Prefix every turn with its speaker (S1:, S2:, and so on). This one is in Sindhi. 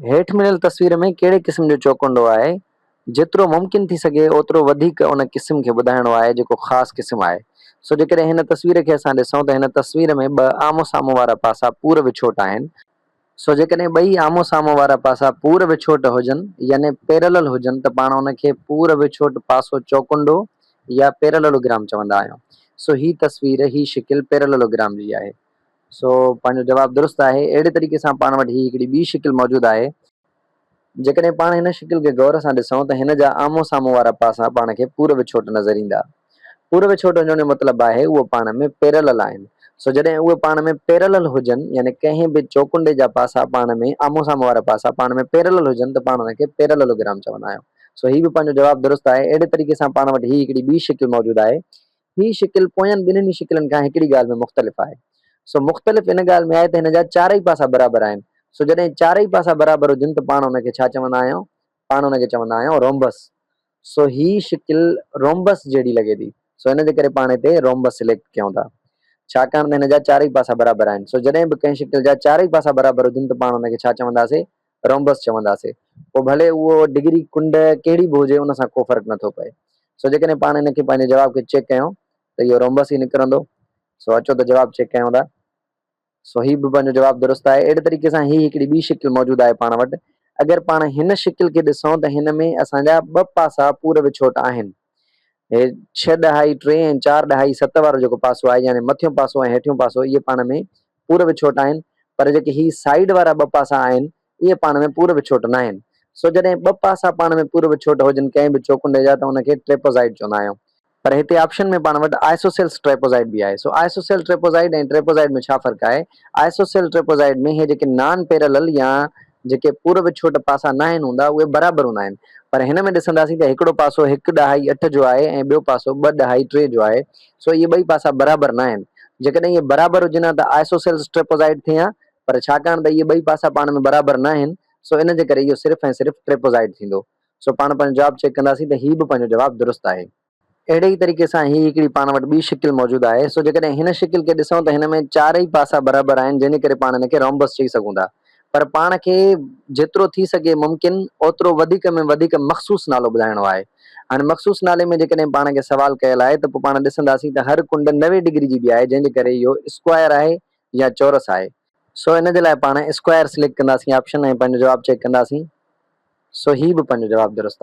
S1: هيٺ مليل تصوير ۾ ڪهڙي قسم جو چوڪنڊو آهي؟ جيترو ممڪن ٿي سگهي اوترو وڌيڪ ان قسم کي ٻڌائڻو آهي جيڪو خاص قسم آهي. سو جيڪڏهن هن تصوير کي اسان ڏسون ته هن تصوير ۾ ٻه آمهون سامهون وارا پاسا پور وڇوٽ آهن. سو جيڪڏهن ٻئي آمهون سامهون وارا پاسا پور وڇوٽ هجن يعني پيرلل هجن ته پاڻ ان کي پور وڇوٽ پاسو چوڪنڊو يا پيرللوگرام چوندا آهيون. سو هي تصوير، هي شڪل پيرللوگرام جي آهي. سو پنهنجو جواب درست آهي. اهڙي طريقي سان پاڻ وٽ هي هڪڙي ٻي شڪل موجود آهي. جيڪڏهن پاڻ هن شڪل کي غور سان ڏسون ته هن جا آمهون سامهون وارا پاسا پاڻ کي پور وڇوٽ نظر ايندا. پور وڇوٽ هجڻ جو مطلب آهي اهو پاڻ ۾ پيرلل آهن. سو جڏهن اهي پاڻ ۾ پيرلل هجن يعني ڪنهن به چوڪنڊي جا پاسا پاڻ ۾ آمهون سامهون وارا پاسا پاڻ ۾ پيرلل هجن ته پاڻ ان کي پيرللوگرام چوندا آهيون. سو هي به پنهنجو جواب درست آهي. اهڙي طريقي سان پاڻ وٽ هي هڪڙي ٻي شڪل موجود آهي. هي شڪل پوين ٻنهي شڪلن کان هڪڙي ڳالهه ۾ مختلف آهي. سو مختلف ان ڳالهه ۾ آهي ته هن جا چارئي پاسا برابر آهن. سو جڏهن چارئي پاسا برابر هجن ته پاڻ ان کي ڇا چوندا آهيون؟ پاڻ ان کي چوندا آهيون رومبس. سو هي شڪل رومبس جهڙي لڳي ٿي. سو ان جي ڪري پاڻ هتي رومبس سليڪٽ ڪيون ٿا. ڇاڪاڻ ته هن جا چارئي پاسا برابر آهن. سو جڏهن به ڪنهن شڪل جا چارئي پاسا برابر هجن ته پاڻ ان کي ڇا چونداسين؟ رومبس چونداسين. پوء ڀلي اهو ڊگري ڪنڊ ڪهڙي به هجي ان سان ڪو فرق نٿو پئي. سو جيڪڏهن پاڻ هن کي پنهنجي جواب کي چيڪ ڪيون ته اهو رومبس ئي نڪرندو. سو اچو ته جواب چيڪ ڪيون ٿا. سو هي به پنهنجو جواب درست آهي. اهڙي طريقي سان هي هڪڙي ٻي شڪل موجود آهي پاڻ وٽ. اگر پاڻ هن شڪل کي ڏسون ته هن ۾ اسان جا ٻه پاسا پور وڇوٽ آهن. هي ڇهه ڏهائي ٽي ۽ چار ڏهائي ست وارو جيڪو پاسو آهي يعني مٿيون پاسو ۽ هيٺيون پاسو اهي پاڻ ۾ پور وڇوٽ آهن پر جيڪي هي سائيڊ وارا ٻه پاسا آهن اهي پاڻ ۾ پور وڇوٽ ناهن. سو جڏهن ٻه پاسا پاڻ ۾ پور وڇوٽ هجن ڪنهن به چوڪنڊي جا ته ان کي ٽريپوزائيڊ چوندا آهيون. پر هتي آپشن ۾ پاڻ وٽ آئسوسيلس ٽريپوزائيڊ به آهي. سو آئسوسيل ٽريپوزائيڊ ۽ ٽريپوزائيڊ ۾ ڇا فرق آهي؟ آئسوسيل ٽريپوزائيڊ ۾ هي جيڪي نان پيرلل يا جيڪي پور وڇوٽ پاسا ناهن هوندا اهي برابر هوندا آهن. پر هن ۾ ڏسنداسين ته هڪڙو پاسو هڪ ڏهائي اٺ جو آهي ۽ ٻيو پاسو ٻه ڏهائي ٽي جو آهي. سو اهي ٻئي پاسا برابر ناهن. جيڪڏهن اهي برابر هجن ها ته آئسوسيلس ٽريپوزائيڊ ٿئي ها پر ڇاڪاڻ ته اهي ٻئي پاسا پاڻ ۾ برابر ناهن، سو ان جي ڪري اهو صرف ۽ صرف ٽريپوزائيڊ ٿيندو. سو پاڻ پنهنجو جواب چيڪ ڪنداسين ته هي به پنهنجو جواب درست آهي. اهڙي ئي طريقي سان هي هڪڙي پاڻ وٽ ٻي شڪل موجود آهي. سو جيڪڏهن هن شڪل کي ڏسون ته هن ۾ چارئي پاسا برابر آهن، جنهن جي ڪري پاڻ هن کي رومبس چئي سگهون ٿا. پر پاڻ کي جيترو ٿي سگهي ممڪن اوترو وڌيڪ ۾ وڌيڪ مخصوص نالو ٻڌائڻو آهي. هاڻي مخصوص نالي ۾ جيڪڏهن پاڻ کي سوال ڪيل آهي ته پوء پاڻ ڏسنداسين ته هر ڪنڊ 90 ڊگري جي به آهي، جنهن جي ڪري اهو اسڪوائر آهي يا چورس آهي. سو ان جي لاء پاڻ اسڪوائر سليڪٽ ڪنداسين آپشن ۽ پنهنجو جواب چيڪ ڪنداسين. سو هي به پنهنجو جواب درست آهي.